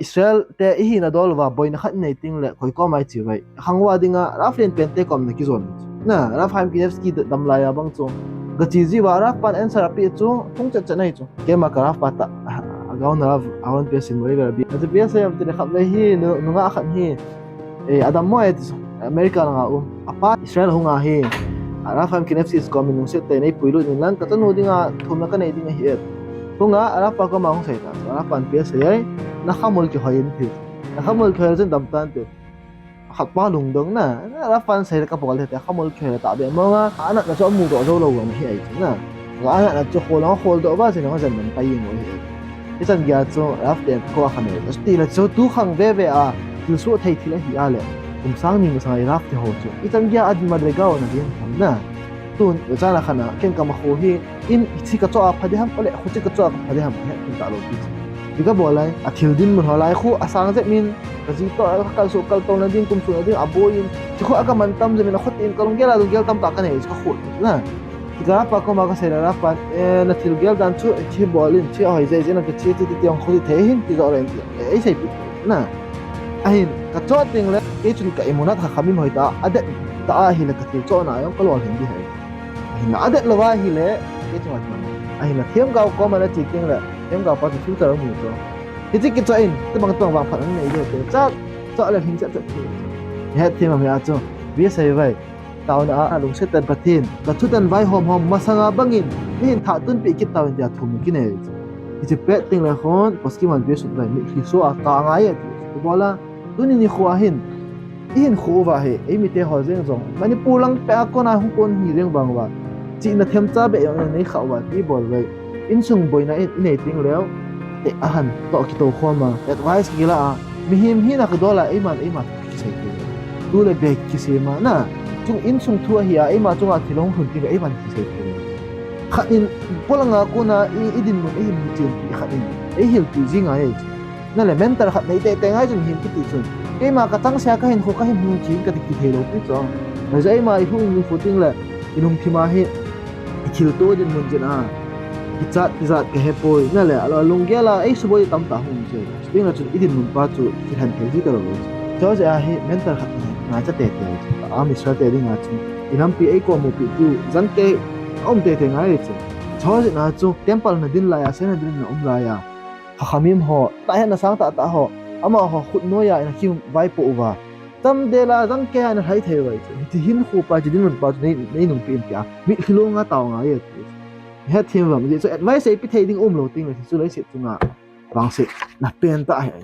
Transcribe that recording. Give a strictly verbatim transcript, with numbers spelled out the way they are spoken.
Israel te ihin adol uva, boina khat inei teng le, koi kom a iche uva. Khang uva dinga, Raf lenpen te kom a kijon. Na, Raf Haim Kanevsky da-, dam lai a bang chu. Gache jiuva, Raf pan answer apeh chu, thung chet chet ahi chu. Keima ka Raf pa tah, a, a gaona Raf, Aaron Pierce in Moriga Rabi. Ati Pierce am ti le khat ve hi, nu, nungah khat hi. Eh, adam mo e ti chu. America langa um. Apa Israel hung ahi. A, Raf Haim Kanevsky kom in lungset tah in eipuilut in lang, ka chanu dinga, thumna kanei ding ahi e. Hung a, Raf pa kom a hung sei ta. Raf pan Pierce ai. Na khamul kihoi in ti. Na khamul kihoi chun dam tan ti. Khat pa lungdong na, na, Raf pan sei le ka bol le te, khamul kihoi le ta be mong a, anatna chu amu doh jou lou ahi ai chu na. Nga anatna chu khol ang khol doh ba, sei le nga jen dam pai ing ahi. Hichan gei a chu Raf te ko a khan e. Ti le chu tu khang ve ve a, thil suh thei thil ahi a le. Kum sang ni masang a Raf te ho chu. Hichan gei a adin madrigal na din tham na. Tun, chan a khan a, ken ka ma kho hi, in, hiche ka cho a pha ding ham, ole, khuche ka cho a ka pha ding ham, he, kin ta lou pi chu. Ti ka bol lai, a thil dinmun ho lai khu, asang jep min, ka ji to, ka kal suh, kal tona ding, kum suhna ding, aboi in, chi khu a ka man tam jep min, a khut in, ka lunggel a, lunggel tam tah ka nei, ka khu, na. Ti ka Raf pa kom a ka sei le Raf pa, eh, na thil gel dan chu, chi bol in, chi hoi jeh jeh na ka chi, ti, ti, ti, ang khu ti thei hin, ti jo le, eh, ei sei pi, na. Ahin, ka cho teng le, kei chun ka imunat kha khamim hoi ta, adet ta ahi le ka thil cho na, yong ka lol hin di hai. Ahinla adet lou va ahile, kei chunga kiman. Ahinla themgao kom a nache teng le, themgao pa chu filter amu chu. Hiche kicho in, tobang tobang vangphat anei ding te, cha, cha le hing cha cha. Hetthem a mi a chu, vi sei vai. Taona a, lungset tah in Pathen, ka thutan vaihom hom masanga bangin, neihin thah tunpeh kit tauvin tia thum kinei. Hiche pet teng le khun, Paskiman vi sut vai, mitlhi so a ka ngai e ti. Ibola, tuni nikho a hin, ihin kho uva hi, eimite ho jeng jong, Manipur lang peh a kona hung kon hi jeng vang uva. Chihna themcha beh jong nei kha uva, ti bol uva. Insung boina in, inei teng leu, te ahan, toh kitou khom a, advice kila a, mihem hina ka dol a, eiman, eiman, kisei kila. Tu le beh kisei ma, na, chung insung thu ahi a, eima chunga thil hung lhun teng le, eiman kisei kila. Khat in, polanga kona, i, i dinmun, eihin chen ti khat in, eihil ti jing a, ei. Na le mentor khat nei tei tei ngai chun hin kiti chun. Keima ka chang sia ka hin kho ka hin hung chin ka ti kithei lou pi chu. Na jai ma i hung ni kho ting le i lungthim a hi i thil to dinmun chin a. I chat i jat ka he poi. Na le a lunggel a ei suboi tam ta hung che. Ting le chun i dinmun pa chu i han thei ji ta lou. Cho je a hi mentor khat nei ngai cha tei tei. A mi sa tei ding a chun. I lampi ei ko mu pi tu jan ke om tei tei ngai chu. Cho je na chu temple na din lai a, Sanhedrin na um lai a. Hakhamim ho, tahhenna sang tah tah ho, amaho khut noiya ina kivaipoh uva. Tamdel a jang keiya ina lhai thei uva chu. Hiche hin khu pa chu dinmun pa chu nei, nei nungpi in tia. Mitlhi longa tao ngai e ti. Hetthem uvam, hichu advice eipe thei ding um lou teng le, hichu leiset chunga vangsetna pen tah ahi.